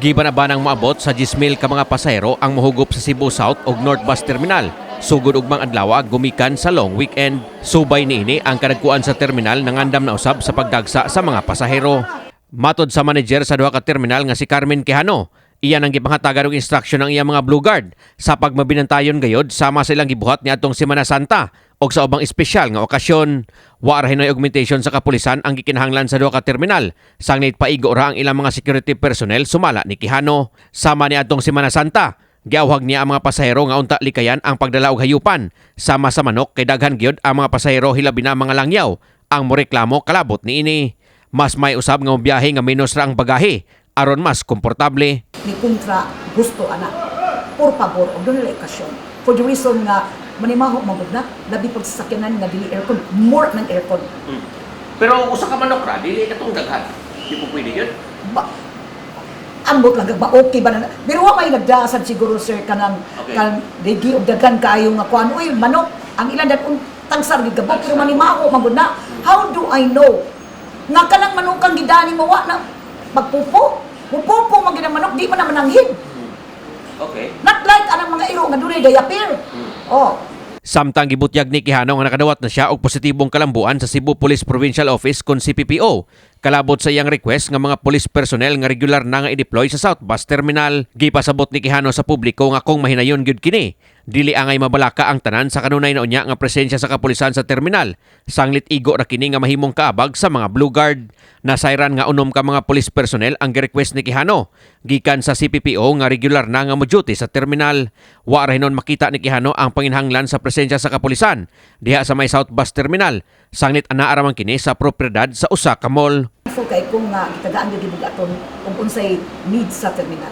Gibanaba nang moabot sa 10,000 ka mga pasahero ang mohugop sa Cebu South ug North Bus Terminal sugod ugmang adlaw gumikan sa long weekend. Subay niini, ang kadagkuan sa terminal nangandam na usab sa pagdagsa sa mga pasahero. Matod sa manager sa duha ka terminal nga si Carmen Quijano, iya nang gipanghatagan og instruction ang iyang mga blue guard sa pagmabinantayon gayod sama sa ilang gibuhat niadtong Semana Santa og sa ubang espesyal nga okasyon. Wa ra hinoy augmentation sa kapulisan ang gikinahanglan sa duha ka terminal. Sanglit paigo ra ang ilang mga security personnel, sumala ni Quijano. Sama niadtong Semana Santa, giawhag niya ang mga pasahero nga unta likayan ang pagdala og hayupan sama sa manok kay daghan gyud ang mga pasahero, hilabi na mga langyaw, ang moreklamo kalabot niini. Mas may usab nga mobiyahe nga menos ra ang bagahe aron mas komportable. Ni kontra gusto ana, por pabor og dunay okasyon, for the reason nga manimaho man gud na, labi pag sasakyanan nga dili aircon, more ng aircon. Pero usa ka manok ra, dili katong daghan. Di po pwede yun. Ba ambot lang ba, okay ba na, pero wa may nagdasan siguro, sir, kanang kan digi og daghan kaayo nga kuan, uy, manok ang ilan dan tagsar gid gabok, pero manimaho man gud na. How do I know nga kanang manukang gidani mo wa na magpupo? Mupupo man gid ang manok, di man na mananghid. Not like anang mga iro nga dunay diaper. Oh. Samtang gibutyag ni Quijano nga nakadawat na siya og positibong kalambuan sa Cebu Police Provincial Office kon CPPO kalabot sa iyang request nga mga police personnel nga regular na nga i-deploy sa South Bus Terminal. Gipasabot ni Quijano sa publiko nga kung mahinayon gyud kini, dili angay mabalaka ang tanan sa kanunay na unya nga presensya sa kapulisan sa terminal. Sanglit igo ra kini nga mahimong kaabag sa mga blue guard. Nasayran nga 6 ka mga police personnel ang gi-request ni Quijano gikan sa CPPO nga regular na nga mo-duty sa terminal. Wa ra hinon makita ni Quijano ang panginhanglan sa presensya sa kapulisan diha sa may South Bus Terminal. Sanglit anaa ra man kini sa propiedad sa usa ka mall. Thankful kay kung nga gitagaan gyud gibugaton kung unsay needs sa terminal.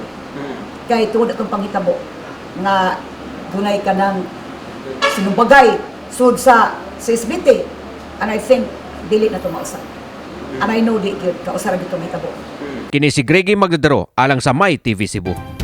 Kay tungod atong panghitabo nga dunay kanang sinumbagay sud sa SBT, and I think dili na to mausab. And I know di gyud kausa ra gyud to mahitabo. Kini si Greggy Magdadaro alang sa My TV Cebu.